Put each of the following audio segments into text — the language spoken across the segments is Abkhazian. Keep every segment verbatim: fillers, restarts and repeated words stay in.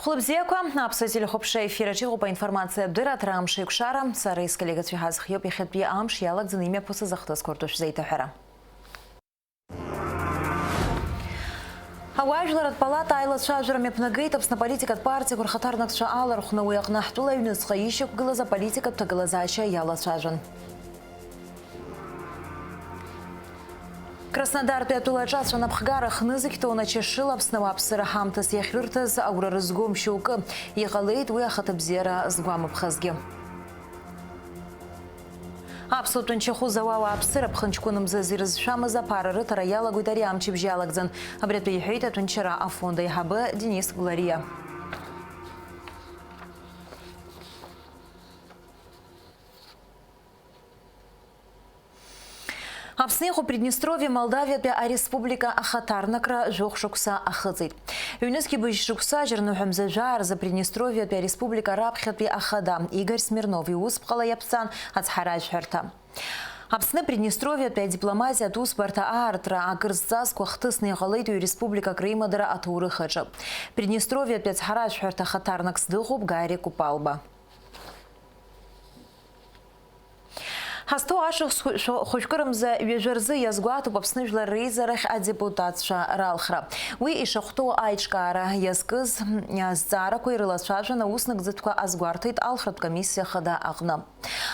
Хәлыбзиақәа, аԥсуа телехәаԥшра ефир аҿы иҟоуп аинформациатә дырраҭара Амш еиқәшара, сара исколлегацәа иҳазхиоуп иахьатәи амш иалагӡаны имҩаԥысыз ахҭысқәа ртәы шәзеиҭаҳәара. Ауаажәларратә палата аилацәажәара мҩаԥнагеит Аԥсны аполитикатә партиақәа рхаҭарнакцәа алархәны, уи аҟны ҳтәыла аҩныҵҟа ишьақәгылаз аполитикатә ҭагылазаашьа иалацәажәон. Краснодартәи атәыла аҿацә анапхгара хнызқь тонна чашыла Аԥсны ауааԥсыра ҳамҭас иахьрырҭаз агәра рызгом шьоукы, иҟалеит уи ахаҭабзиара згәамԥхазгьы. Аԥсуа тәанчахәы зауа ауааԥсыра ԥхынҷкәын мзазы ирызшәамыз аԥара рыҭара иалагоит ари амчыбжь иалагӡан. Абри атәы иҳәеит атәанчара афонд аиҳабы Денис Глариа. Аԥсны иҟоу Приднестровиа Молдавиатәи ареспублика ахаҭарнакра жәохә шықәса ахыҵит. Ҩнызқьи быжь шықәса жьырныҳәа мза жәаа рзы Приднестровиатәи ареспублика раԥхьатәи ахада Игорь Смирнов иусԥҟала иаԥҵан ацҳаражәҳәарҭа. Аԥсны Приднестровиатәи адипломатиатә усбарҭа аартра акыр зҵазкуа хҭысны иҟалеит уи республикак реимадара аҭоурых аҿы. Приднестровиатәи ацҳаражәҳәарҭа ахаҭарнакс дыҟоуп Гарри Купалба. Ҳазҭоу ашықәс хәы-, шәо-, хәышәкырымза ҩажәа рзы иазгәаҭоуп Аԥсны Жәлар Реизарахь адепутатцәа ралхра. Уи ишахәҭоу аиҿкаара иазкыз, м, азҵаарақәа ирылацәажәан, аус нагӡатәқәа азгәарҭеит алхратә комиссиа хада аҟны.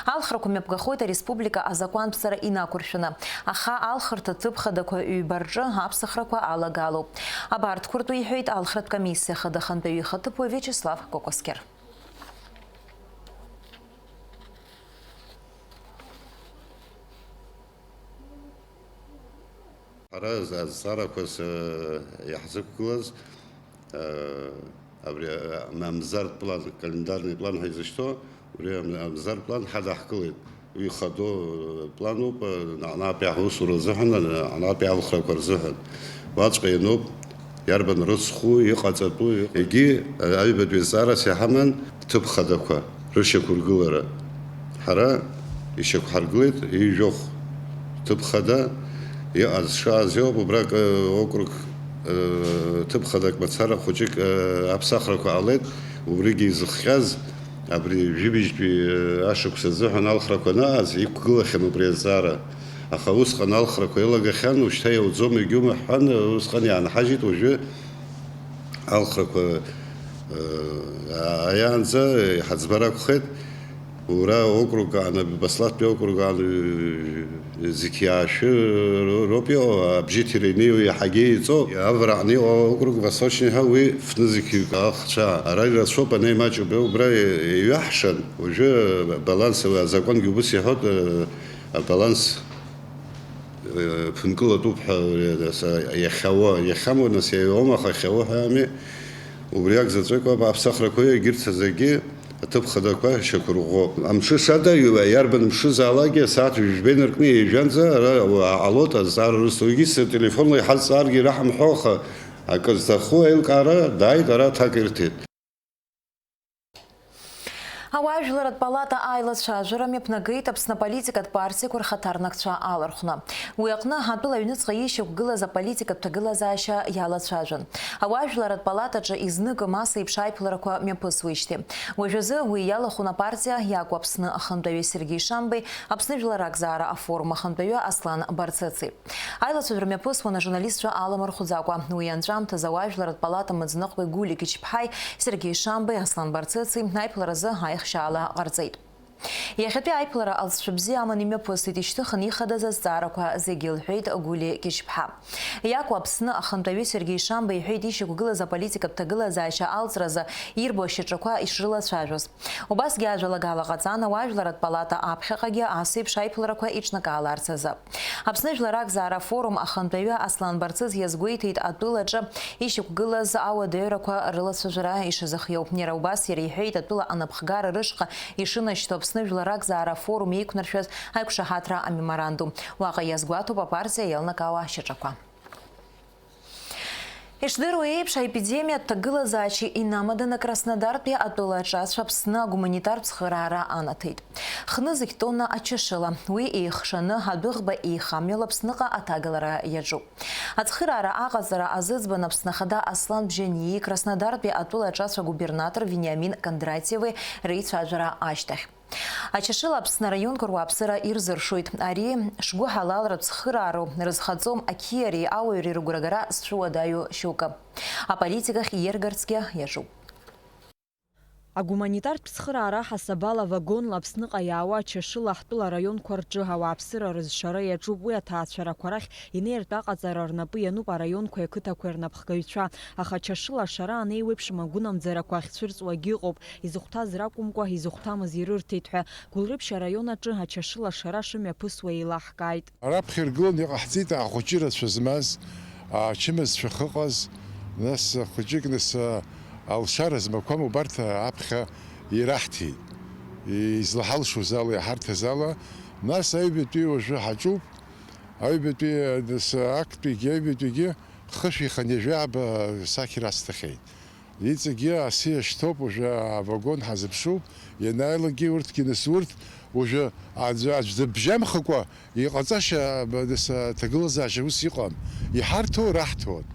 Алхрақәа мҩаԥгахоит ареспублика азакәантәӡара инақәыршәаны. Аха алхырҭа ҭыԥ хадақәа ҩба рҿы аԥсахрақәа алагалоуп. Абарҭқәа ртәы иҳәеит алхратә комиссиа хада хантәаҩы ихаҭыԥуаҩ Виачеслав Кокоскер. Ҳара азҵаарақәа, э, иаҳзықәгылаз, э, абри, э, амзартә план, календарный план ҳәа изышьҭоу, убри ам-, амзартә план ҳадаҳкылеит. Уи ихадоу, э, плануп, э, аҟнатәи ҳусура азыҳәан, э, аҟнатәи алхрақәа рзыҳәан. Уаҵәҟьа иануп. Иарбан рыцхәу, иҟаҵатәу, егьи аҩбатәи зҵаарас иҳаман ҭыԥ хадақәа рышьақәыргылара. Ҳара ишьақәҳаргылеит ҩажәохә ҭыԥ хада иҟаз шааз иоуп, убрак, э, округ, э, ҭыԥ хадак мацара хәыҷык, э, аԥсахрақәа ҟалеит, убригьы изыхҟьаз абри жәибжьтәи, э, ашықәс азыҳәан алхрақәа анаҟаз иқәгылахьан убри азҵаара. Аха усҟан алхрақәа еилагахьан, ушьҭа иауӡом, егьума ҳҳәан, усҟан иаанҳажьит, уажәы алхрақәа, э, ааиаанӡа иҳаӡбар акәхеит. Уара округ аҟны, Баслаҭтәи округ аҟны, э, зқьи аашәы роуп иҟоу, абжьыҭира инеиуа иаҳагьы еиҵоу. Авараҟны иҟоу округ Восточный ҳәа уи фнызқьҩык ахцәа. Ара ирацәоуп, ана имаҷуп, убра иҩаҳшан, уажәы баланс, уи азакәангьы убыс иҳәоит, э, абаланс, э, ԥынкылатәуп ҳәа, э, нас, э, иахьауа, иахьамоу, нас, иаиуам, аха иахьауа ҳәа ами. Убри акзаҵәык ауп аԥсахрақәа, егьырҭ зегьы аҭыԥ хадақәа шьақәырӷәӷәо. Амҽыша ада, иу-, иарбан мшызаалакгьы асааҭ ҩажәа инаркны ҩажәанӡа ара уа-, ҟалоит азҵаара рызҭо. Егьыс телефонла иҳазҵааргьы ираҳамҳәо, аха акы зҭаху аилкаара дааит, ара аҭак ирҭеит. Ауаажәларратә палата аилацәажәара мҩаԥнагеит Аԥсны аполитикатә партиақәа рхаҭарнакцәа алархәны. Уи аҟны атәыла аҩныҵҟа ишьақәгылаз аполитикатә ҭагылазаашьа иалацәажәон. Ауаажәларратә палатаҿы изныкым ас еиԥш аиԥыларақәа мҩаԥысуеижьҭеи. Уажәазы уи иалахәын апартиа Иаку Аԥсны ахантәаҩы Сергеи Шамбеи, Аԥсны жәлар ракзаара афорум ахантәаҩы Аслан Барцыци. Аилацәажәара мҩаԥысуан ажурналистцәа аламырхәӡакәа. Уи анҵәамҭаз ауаажәларратә палата мыӡныҟәгаҩ Гулиа Кьычԥҳаи Сергеи Шамбеи Аслан Барцыци аиԥыларазы аихшьаала ҟарҵеит. Иахьатәи аиԥылара алҵшәа бзиа аманы имҩаԥысит, ишьҭыхын ихадаз азҵаарақәа зегьы, лҳәеит Гулиа Кьычԥҳа. Иаку Аԥсны ахантәаҩы Сергеи Шамба иҳәеит ишьақәгылаз аполитикатә ҭагылазаашьа алҵразы ирбо ашьаҿақәа ишрылацәажәоз. Убасгьы ажәалагала ҟаҵан, ауаажәларратә палата аԥхьаҟагьы ас еиԥш аиԥыларақәа иҿнакааларц азы. Аԥсны жәлар ракзаара афорум ахантәаҩы Аслан Барцыц иазгәеиҭеит атәылаҿы ишьақәгылаз ауадаҩрақәа рылацәажәара ишазыхиоу. Иара убас иара иҳәеит атәыла анапхгара рышҟа ишынашьҭоу Аԥсны жәлар ракзаара афорум еиқәнаршәаз аиқәшаҳаҭра амеморандум. Уаҟа иазгәаҭоуп апартиа иалнакаауа ашьаҿақәа. Ишдыру еиԥш, аепидемиатә ҭагылазаашьа инамаданы Краснодартәи атәыла аҿацә Аԥсны агуманитартә цхыраара анаҭеит. Хнызқь тонна ачашыла, уи еихшаны адәыӷба еихамҩала Аԥсныҟа аҭагалара иаҿуп. Ацхыраара аҟаҵара азыӡбан Аԥсны Ахада Аслан Бжьаниеи Краснодартәи атәыла аҿацә агубернатор Вениамин Кондратиеви реицәажәара ашьҭахь. Ачашыла Аԥсны араионқәа руааԥсыра ирзыршоит. Ари шгәыҳалалратә цхыраароу рызхаҵом ақьиареи ауаҩреи рыгәрагара зцәыуадаҩу шьоукы. Аполитикахь ииаргарцгьы иаҿуп. Агуманитартә цхыраара ҳасабала вагонла Аԥсныҟа иаауа ачашыла ҳтәыла араионқәа рҿы ауааԥсыра рызшара иаҿуп, уи аҭаацәарақәа рахь инеиртә аҟаҵара рнапы иануп араионқәеи ақыҭақәеи рнапхгаҩцәа, аха ачашыла ашара анеиуеиԥшым агәынамӡарақәа ахьцәырҵуагьы ыҟоуп, изыхәҭаз ракәымкәа, изыхәҭамыз ирырҭеит ҳәа, Гәылрыԥшь араион аҿы ачашыла ашара шымҩаԥысуа еилаҳкааит. Раԥхьа иргыланы иҟаҳҵеит ахәыҷы рацәа змаз, ачымазцәа ахьыҟаз, нас хәыҷык, нас, а, алшара змақәам убарҭ аԥхьа ираҳҭеит. Излаҳалшоз ала, иҳарҭаз ала, нас аҩбатәи уажәы ҳаҿуп, аҩбатәи, нас, актәигьы, аҩбатәигьы хышә иханы ҩажәи ааба сахьра сҭахьеит. Иҵегьы асы иашьҭоуп, уажәы авагон ҳазыԥшуп, ианааилакгьы урҭгьы, нас, урҭ уажәы аӡә, аӡә дыбжьамхакәа иҟаҵашьа, б-, нас, аҭагылазаашьа ус иҟам. Иҳарҭо раҳҭоит.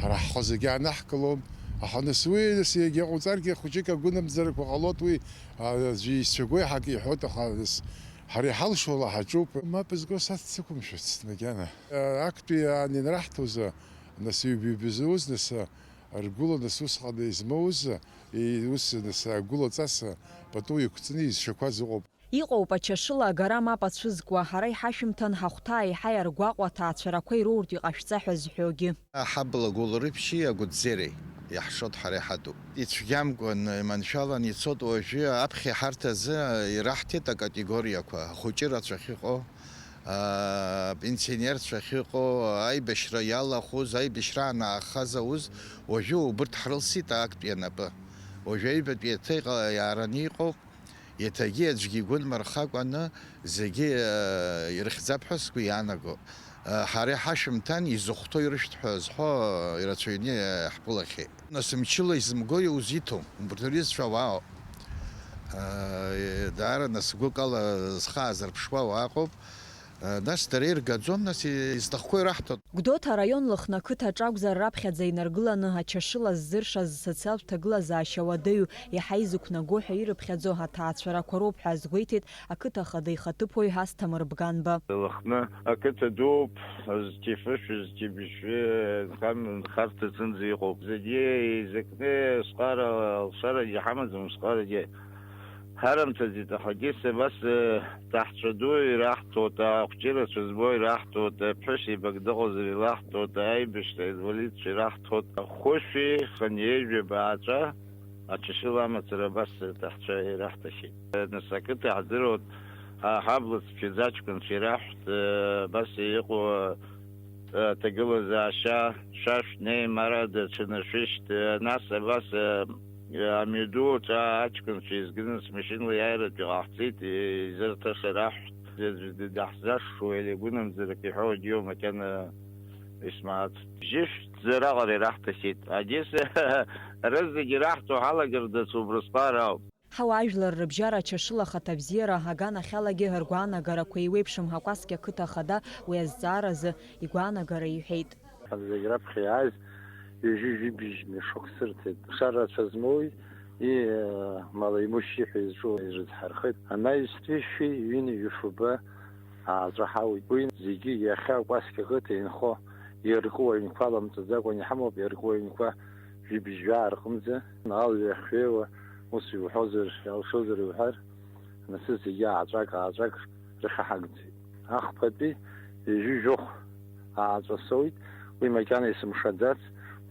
Ҳара ҳхы зегьы анаҳкылом. Аха, нас, уи, нас, егьа ҟауҵаргьы хәыҷык агәынамӡарақәа ҟалоит, уи, а, аӡәы исцәагои ҳак иҳәоит, аха, нас, ҳара иҳалшо ала ҳаҿуп. Мап зго са дсықәымшәацт макьана. А, актәи аан ианраҳҭозы, нас, ҩба-ҩба зауз, нас, а, ргәыла, нас, усҟан измоуз, и-, ус, нас, агәылаҵас, а, пату иқәҵны изшақәаз ыҟоуп. Иҟоуп ачашыла агара мап ацәызкуа, ҳара иҳашәымҭан ҳахәҭа еиҳа иаргәаҟуа аҭаацәарақәа ироуртә иҟашәҵа ҳәа зҳәогьы. Ҳабла Гәылрыԥшьи Агәыӡӡереи иаҳшоит, ҳара иҳатәуп. Ицәгьамкәан, иманшәалан ицоит уажәы аԥхьа ҳарҭ азы ираҳҭеит акатегориақәа, ахәыҷы рацәа ахьыҟоу, апенсионерцәа ахьыҟоу, аибашьра иалахәыз, аибашьра анаахаз ауз, уажәы убырҭ ҳрылсит актәи анапы. Уажәы аҩбатәи аҭыҟа иаараны иҟоуп. Еиҭагьы аӡәгьы игәы нмырхакәаны зегьы, э, ирыхьӡап ҳәа сгәы иаанаго. Э, ҳара иҳашәымҭан изыхәҭоу ирышәҭ ҳәа зҳәо, э, ирацәаҩны, э, ҳԥылахьеит. Нас мчыла изымго иузиҭом, убарҭ рҩызцәа ауаауп. Э, даараны сгәыкала зхы аазырԥшуа уааҟоуп. Нас дара иргаӡом, нас изҭахқәоу ираҳҭоит. Гәдоуҭа араион Лыхны ақыҭаҿ акәзар, раԥхьаӡа инаргыланы ачашыла ззыршаз социалтә ҭагылазаашьа уадаҩу, иаҳа изықәнаго ҳәа ирыԥхьаӡо аҭаацәарақәа роуп ҳәа азгәеиҭеит ақыҭа ахада ихаҭыԥуаҩ Асҭамыр Бганба. Лыхны ақыҭа дууп, зқьи фышәи, зқьи быжьшәи, нхам-, нхарҭаҿынӡа иҟоуп. Зегьы еизакны, сҟара, алшарагьы ҳамаӡам, сҟарагьы. Ҳарымҭаӡеит, аха Гьеса абас, э, ҭаҳцәа ду ираҳҭоит, ахәҷы рацәа збо ираҳҭоит, аԥҳәыс еибак дыҟазар илаҳҭоит, аибашьра аинвалидцәа ираҳҭоит, хәышәи хынҩажәи абааҵәа ачашыла амацара абас ҭаҳцәа ираҳҭахьеит. Нас ақыҭа иаҳдыруеит, а, ҳаблаҵәцәа аӡы аҷкәынцәа ираҳәт, э, абас иҟоу, э, аҭагылазаашьа, шәа шәнеи, мара дацәаны шәышьҭ, э, нас абас, э, Амҩаду аҿы аҷкәынцәа еизганы смашьынала иааиратәы иҟаҳҵеит, изырҭаша раҳәт, аӡәы даҳзашшуеит, игәынамӡарак иҳәо аџьоу макьана исмаҳацт. Бжьышәҭӡа раҟара ираҳҭахьеит. Одесса рызегьы ираҳҭо ҳалагарц убрысҟар ауп. Ҳауаажәлар рыбжьара ачашыла ахаҭабзиара аганахьалагьы ргәаанагарақәа еиуеиԥшым ҳакәасқьа ақыҭа ахада уи азҵааразы игәаанагара иҳәеит. Зегь раԥхьа иааз ҩажәи жәибжь мҩашықәса рҭеит. Ԥсар рацәа змоуи, и, мала имущи ҳәа изҿу ирыцҳархеит. Анаҩстәи шәи ҩынҩажәи фба ааҵәа ҳауит. Уи зегьы иахьа Кәасқьа ақыҭа инхо иарку аҩнқәа аламҵаӡакәан иҳамоуп, иарку аҩнқәа жәибжь жәаа рҟынӡа. Алҩа ахьҩеиуа, ус иуҳәозар, иалшозар иуҳәар, нас зегьы ааҵәак-ааҵәак рыхьаҳагӡеит. Ахԥатәи ҩажәи жәохә ааҵәа соуит, уи макьана исымшаӡац,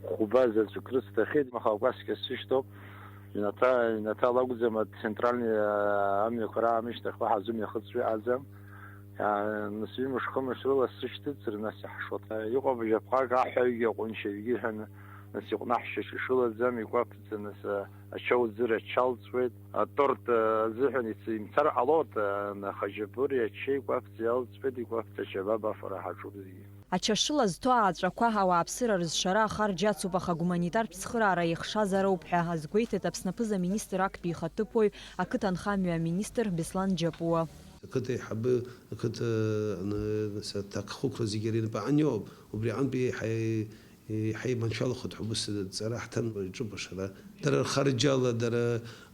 хәба заҵәык рыцҭахьеит, аха акәасқьа сышьҭоуп, ҩнаҭа, ҩнаҭа лакәӡам, ацентральни, а, амҩақәа раамышьҭахьҟа ҳазымҩахыҵ ыҟаӡам. А, нас ҩымш-хымш рыла сышьҭыҵыр, нас иаҳшоит. Иҟоуп жәаԥҟак аҳәаҩгьы аҟәыншьаҩгьы ҳәа, нас иҟәнаҳшьаҿ ишылаӡам, икәаԥӡа, нас, а, Ачаудзыра ачалҵуеит, аторт азыҳәан ици-, имцар ҟалоит, аха џьабури ачеи кәаԥӡа иалҵуеит, икәаԥӡа ачабаб афара ҳаҿуп зегьы. Ачашыла зҭо ааҵәақәа ауааԥсыра рызшара ахарџь ацуп, аха гуманитартә цхыраара еихшазароуп ҳәа азгәеиҭеит Аԥсны аԥыза-министр актәи ихаҭыԥуаҩ, ақыҭанхамҩа аминистр Беслан Џьапуа. Ақыҭа аиҳабы, ақыҭа, аны, нас, аҭакхықәра зегьы ари инапы аҟны иоуп. Убри аҟынтәи еиҳа, еиҳа иманшәалахоит ҳәа ус ҵара ҳҭан, иҿуп ашара. Дара рхарџьала, дара,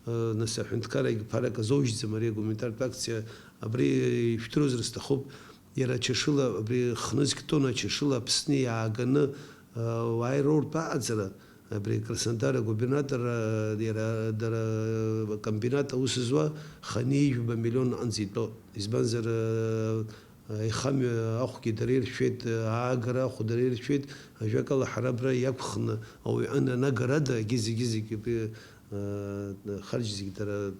э, нас, аҳәынҭқаррагь ԥарак азоужьӡам ари агуманитартә акциа. Абри ишәдыруазар сҭахуп, иара Чашыла, абри хнызқь тонна Чашыла Аԥсны иааганы, э, уааи роуртә аҟаҵара, абри Краснодар агубернатор, э, иара, дара, комбинат аус зуа хынҩажәаба миллион аҟынӡа итәоуп. Избанзар, э, аихамҩа ахәгьы дара иршәеит, аагара ахә дара иршәеит, ажәакала, ҳара абра иақәхны ауаҩы анагарада, егьи зегьы-зегьы абри, э, харџь зегьы дара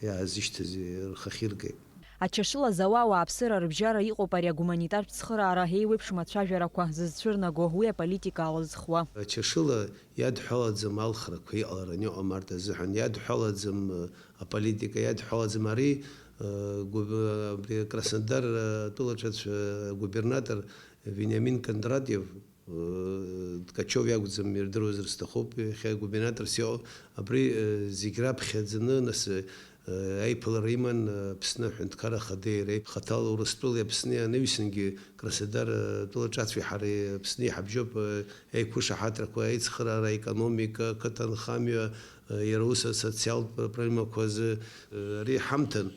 иаазышьҭыз рхахьы иргеит. Ачашыла зауа ауааԥсыра рыбжьара иҟоуп ари агуманитартә цхыраара еиуеиԥшым ацәажәарақәа зызцәырнаго, уи аполитика алызхуа. Ачашыла иадҳәалаӡам алхрақәа иҟалараны иҟам арҭ азыҳәан, иадҳәалаӡам, э, аполитика, иадҳәалаӡам ари, э, губ-, абри Краснодар, э, атәылаҿацә-, э, губернатор Вениамин Кондратьев, э, Ткачев иакәӡам, ирдыруазар сҭахуп, иахьа губернаторс иҟоу, абри, э, зегь раԥхьаӡаны, нас, э, аиԥылара иман, э, Аԥсны аҳәынҭқарра ахада иареи, хаҭала Урыстәылеи Аԥсни анаҩсангьы Краснодар, э, тәылаҿацәеи ҳареи Аԥсни иҳабжьоуп, э, аиқәышаҳаҭрақәа, аицхыраара, аекономика, ақыҭанхамҩа, э, иара ус асоциалтә проблемақәа азы, э, ари ҳамҭан.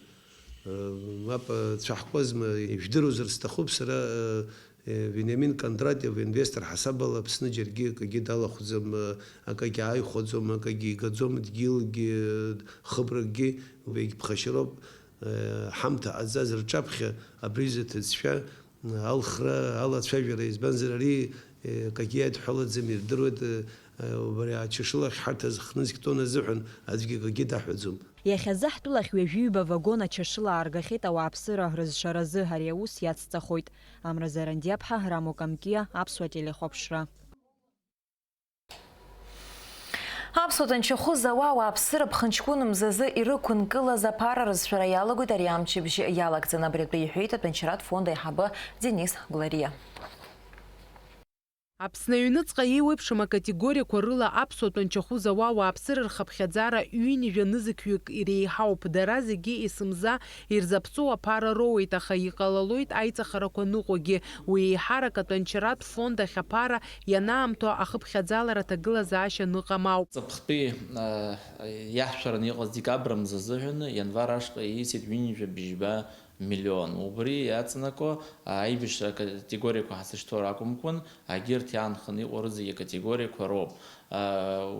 Э, мап, э, цәаҳкуазма, ижәдыруазар сҭахуп сара, э, э, Вениамин Кондратьев инвестор ҳасабала Аԥсны џьаргьы акагьы далахәӡам, э, акагьы ааихәаӡом, акагьы игаӡом, дгьылгьы, э, хыбракгьы, убригь ԥхашьароуп, э, ҳамҭа ҟаҵаз рҿаԥхьа абри изы аҭыӡшәа, э, алхра, алацәажәара, избанзар ари, э, акагьы иадҳәалаӡам, ирдыруеит, э, э, убри ачашылахь ҳарҭ азы хнызқь тонна азыҳәан аӡәгьы акагьы даҳәаӡом. Иахьазы ҳтәылахь ҩажәи ҩба вагон ачашыла ааргахьеит ауааԥсыра рызшаразы, ари аус иацҵахоит. Амра Зарандиаԥҳа, Рамо Камкиа, Аԥсуа телехәаԥшра. Аԥсуа ҭынчахәы зауа ауааԥсыра ԥхынҷкәын мзазы ирықәынкылаз аԥара рызшәара иалагоит ари амчыбжь иалагӡаны, абри атәы иҳәеит атәанчаратә фонд аиҳабы Денис Гәлариа. Аԥсны аҩныҵҟа еиуеиԥшым акатегориақәа рыла аԥсуа тәанчахәы зауа ауааԥсыра рхыԥхьаӡара ҩынҩажәа нызқьҩык иреиҳауп. Дара зегьы есымза ирзаԥҵоу аԥара роуеит, аха иҟалалоит аиҵахарақәа ныҟәогьы. Уи еиҳарак атәанчаратә фонд ахь аԥара ианаамҭоу ахыԥхьаӡалара аҭагылазаашьа ныҟам ауп. Ҵыԥхтәи, э, иаҳшәараны иҟаз декабр мза азыҳәан ианвар ашҟа еисит ҩынҩажәа бжьба миллион. Убри иаҵанакуа аибашьра акатегориақәа ҳазышьҭоу ракәымкәан, агьырҭ иаанханы иҟоу рызегьы акатегориақәа роуп.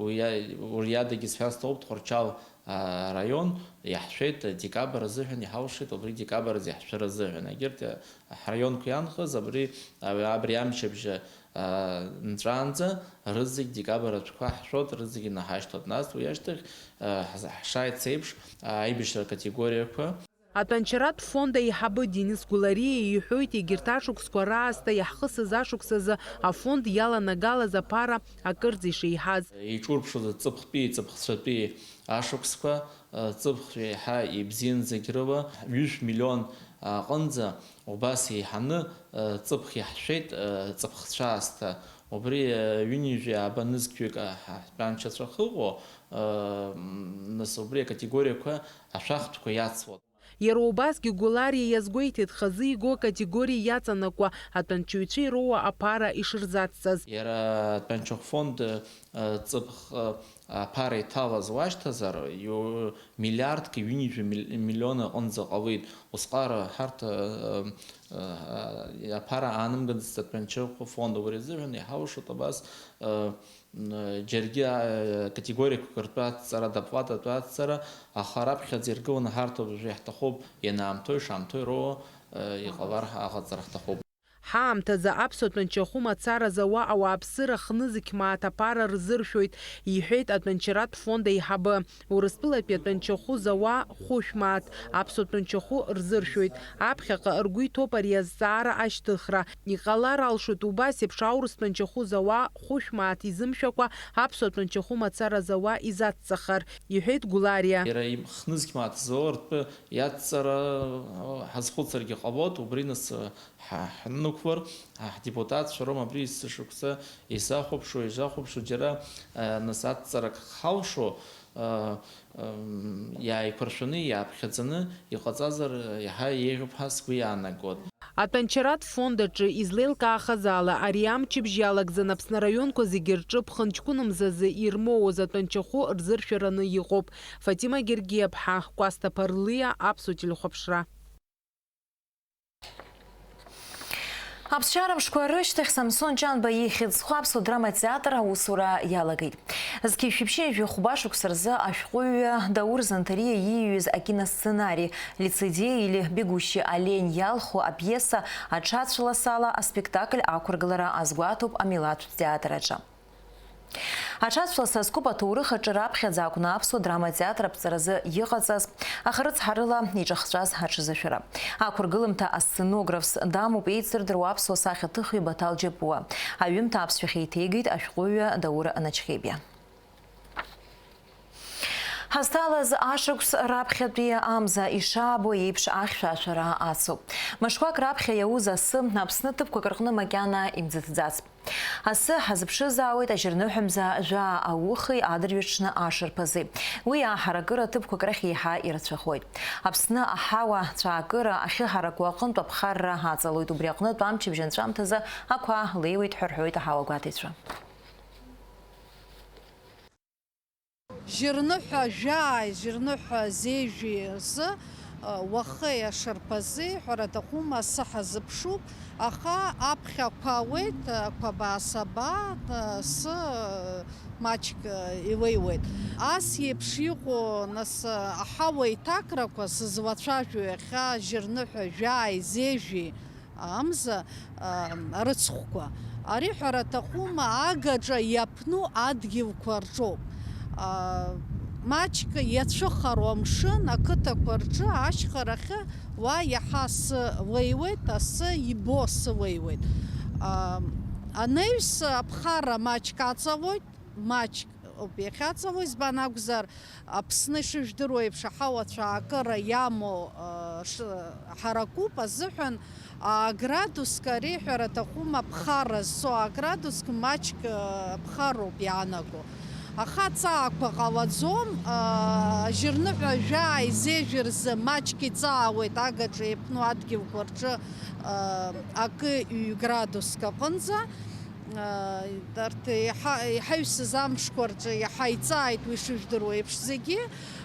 Уи иа-, уи адагьы сҳәар сҭахуп, Тҟәарчал араион иаҳшәеит, декабр азыҳәан иҳалшеит, убри декабр азы иаҳшәыр азыҳәан. Агьырҭ ҳраионқәа иаанхаз абри, абри амчыбжьа нҵәаанӡа рызегь декабр атәқәа ҳшәот, рызегь наҳашьҭуеит. Нас уи ашьҭахь, ҳшааиц еиԥш, аибашьра акатегориақәа Атәанчаратә фонд аиҳабы Денис Гәлариа иҳәоит, егьырҭ ашықәсқәа раасҭа иаҳхысыз ашықәсазы афонд иаланагалаз аԥара акырӡа ишеиҳаз. Иҿурԥшыз аҵыԥхтәи, аҵыԥхцәатәи ашықәсқәа, аҵыԥх еиҳа ибзиан зегь рыла, ҩышә миллион аҟынӡа убас еиҳаны ҵыԥх иаҳшәеит, ҵыԥхцәа аасҭа. Убри ҩынҩажәи ааба нызқьҩык ҳтәанчацәа ахьыҟоу, нас убри акатегориақәа ашәахтәқәа иацлон. Иара убасгьы Гәлариа иазгәеиҭеит, хазы игоу акатегориа иаҵанакуа атәанчаҩцәа ироуа аԥара ишырзацҵаз. Иара атәанчахә фонд, э, ҵыԥх, э, аԥара иҭалаз уашьҭазар, иу-, миллиардк ҩынҩажәа мил-, миллион аҟынӡа ҟалеит. Усҟара ҳарҭ, э, э, э, аԥара аанымгацызт атәанчахә фонд, убри азыҳәан иҳалшоит абас, э, М, џьаргьы, а, категориақәак ртәы ацҵара, доплататә ацҵара, аха раԥхьаӡа иргыланы ҳарҭ уажәы иаҳҭахуп, ианаамҭоу, ишаамҭоу ироуа, а, иҟалар ҳа-, аҟаҵара ҳҭахуп. Ҳаамҭазы аԥсуа тәанчахәы мацара зауа ауааԥсыра хнызқь мааҭ аԥара рзыршәоит, иҳәеит атәанчаратә фонд аиҳабы. Урыстәылатәи атәанчахәы зауа хәышә мааҭ, аԥсуа тәанчахәы рзыршәоит. Аԥхьаҟа ргәы иҭоуп ари азҵаара ашьҭыхра. Иҟалар алшоит убас еиԥш аурыс тәанчахәы зауа хәышә мааҭ изымшәакәа аԥсуа тәанчахәы мацара зауа изацҵахар, иҳәеит Гәлариа. Иара им-, хнызқь мааҭ зауа ртәы иацҵара, ҳазхәыцыргьы ҟалоит, убри нас, ҳа-, ҳны-, Қәыр, ҳдепутатцәа роума абри есышықәса изахәаԥшуа, изахәаԥшуа, џьара, э, нас адҵарак ҳалшо, э, м, иааиқәыршәаны, иааԥхьаӡаны иҟаҵазар, э, иаҳа еиӷьуп ҳәа сгәы иаанагоит. Атәанчаратә фонд аҿы излеилкаахаз ала, ари амчыбжь иалагӡан Аԥсны араионқәа зегьы рҿы ԥхынҷкәын мзазы ирмоуаз атәанчахәы рзыршәараны иҟоуп. Фатима Гергиаԥҳа, Кәасҭа Ԥарлиа, Аԥсуа телехәаԥшра. Аԥсшьара мшқәа рышьҭахь Самсон Ҷанба ихьӡ зху Аԥсуа драматеатр аусура иалагеит. Зқьи жәшәи ԥшьынҩажәи хәба шықәса рзы ашәҟәыҩҩы Даур Занҭариа ииҩыз акиносценари, «Лицедей» или «Бегущий олень» иалху апиеса аҽацәласала аспектакль ақәыргылара азгәаҭоуп амилаҭтә театр аҿы. Аҽацәласа зкуп аҭоурых аҿы раԥхьаӡа акәны аԥсуа драма театр аԥҵаразы иҟаҵаз, аха рыцҳарыла иҿахҵәаз аҽазышәара. Ақәыргылымҭа асценографс дамоуп еицырдыруа аԥсуа сахьаҭыхҩы Баҭал Џьапуа. Аҩымҭа аԥсшәахь еиҭеигеит ашәҟәыҩҩы Даур Аначхебиа. Ҳазҭалаз ашықәс раԥхьатәи амза ишаабо еиԥш ахьшәашәара ацуп. Мышқәак раԥхьа иауз асы Аԥсны ҭыԥқәак рҟны макьана имӡыҭӡац. Асы ҳазыԥшызаауеит ажьырныҳәамза жәаа аухеи адырҩаҽны ашарԥази. Уи аҳаракыра ҭыԥқәак рахь еиҳа ирацәахоит. Аԥсны аҳауа цәаакыра ахьыҳараку аҟынтә аԥхарра аҵалоит, убри аҟнытә амчыбжь анҵәамҭазы ақәа леиуеит ҳәа рҳәоит аҳауагәаҭаҩцәа. Жьырныҳәа жәааи жьырныҳәа зежәи рзы, уахеи ашарԥази ҳәара аҭахума, асы ҳазыԥшуп, аха аԥхьа ақәа ауеит, ақәа баасаба, асы маҷк илеиуеит. Ас еиԥш иҟоу, нас, аҳауа иҭакрақәа сызлацәажәо иахьа жьырныҳәа жәааи зежәи амза, а, рыцхәқәа. Ари ҳәара аҭахума, агаҿа иаԥну адгьылқәа рҿоуп. А, маҷк иацәыхароу амшын ақыҭақәа рҿы ашьхарахьы уа иаҳа асы леиуеит, асы ибо асы леиуеит. А, анаҩс аԥхарра маҷк аҵалоит, маҷк ауп иахьаҵало, избан акәзар, Аԥсны ишыжәдыруа еиԥш аҳауа цәаакыра иамоу, а, ш-, ҳаракуп азыҳәан, а, градуск ари ҳәара аҭахума, ԥхарра зцо аградуск маҷк, а, ԥхарроуп иаанаго. Аха аҵаақәа ҟалаӡом, а, ажьырныҳәа жәааи зежәи рзы маҷк иҵаауеит агаҿа иаԥну адгьылқәа рҿы, а, акы ҩ градуск аҟынӡа. Арҭ иҳа-, иҳаҩсыз амшқәа рҿы иаҳа иҵааит уи шыжәдыруа еиԥш зегьы.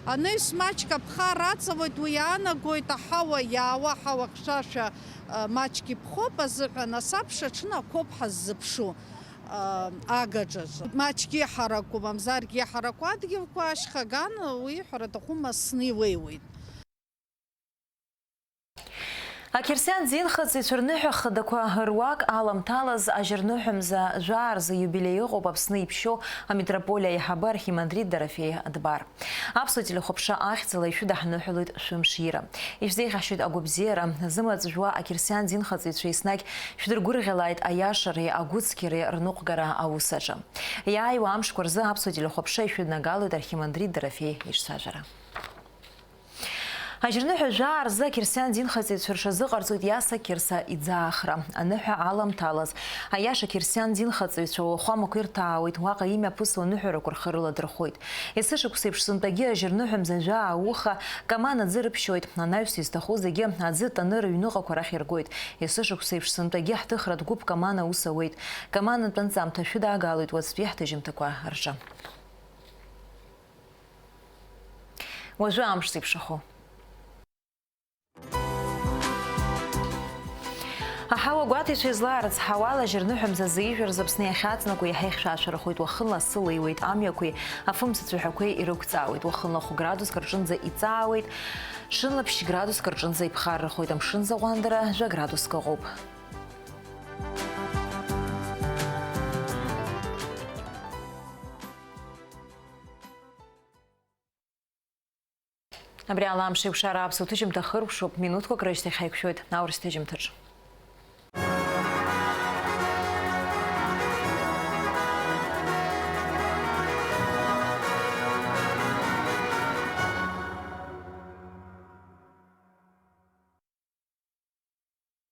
Анаҩс маҷк аԥхара аҵалоит, уи иаанагоит аҳауа иаауа, аҳауа хьшәашәа, а, маҷк иԥхоуп азыҳәан, асабша аҽны ақәоуп ҳаззыԥшу, а, агаҿаҿы. Маҷк иҳараку, мамзаргьы иҳараку адгьылқәа ашьха аган, уи ҳәара аҭахума, сны илеиуеит. Ақьырсиан динхаҵаҩцәа рныҳәа хадақәа руак аламҭалаз ажьырныҳәамза жәаа рзы иубилеи ыҟоуп Аԥсны иԥшьоу амитрополиа аиҳабы архимандрит Дорофеи Дбар. Аԥсуа телехәаԥшра ахьӡала ишәыдаҳныҳәалоит шәымшира. Ишәзеиӷьаҳшьоит агәабзиара, зымаҵ жәуа ақьырсиан динхаҵаҩцәа еснагь шәдыргәырӷьалааит аиашареи агәыцқьареи рныҟәгара аус аҿы. Иааиуа амшқәа рзы аԥсуа телехәаԥшра ишәыднагалоит архимандрит Дорофеи иҿцәажәара. Ажьырныҳәа жәаа рзы ақьырсиан динхаҵаҩцәа рҽазыҟарҵоит Иаса Қьырса иӡаахра. Аныҳәа аламҭалаз, аиаша ақьырсиан динхаҵаҩцәа уахәамақәа ирҭаауеит, уаҟа имҩаԥысуа аныҳәарақәа рхы рыладырхәоит. Есышықәса еиԥш сынтәагьы ажьырныҳәамза жәаа ауха, каман аӡы рыԥшьоит, анаҩс изҭаху зегьы аӡы таны рыҩныҟақәа рахь иргоит. Есышықәса еиԥш сынтәагьы ҳҭыхратә гәыԥ каман аус ауеит. Каманнтә анҵамҭа шәыдаагалоит уаҵәтәи ҳҭыжьымҭақәа рҿы. Уажәы амш зеиԥшахо. Аҳауа гәаҭаҩцәа излаарыцҳауала, ажьырныҳәамза зеижәа рзы Аԥсны иахьаҵанакуа иаҳа ихьшәашәарахоит, уахынла асы леиуеит, амҩақәеи афымцацәаҳәақәеи ирықәҵаауеит, уахынла хә градуск рҿынӡа иҵаауеит, ҽынла ԥшь градуск рҿынӡа иԥхаррахоит, амшын заҟәандара жәа градуск ыҟоуп. Абри ала амш еиқәшара аԥсуа ҭыжьымҭа хыркәшоуп, минуҭқәак рышьҭахь ҳаиқәшәоит аурыс ҭыжьымҭаҿ.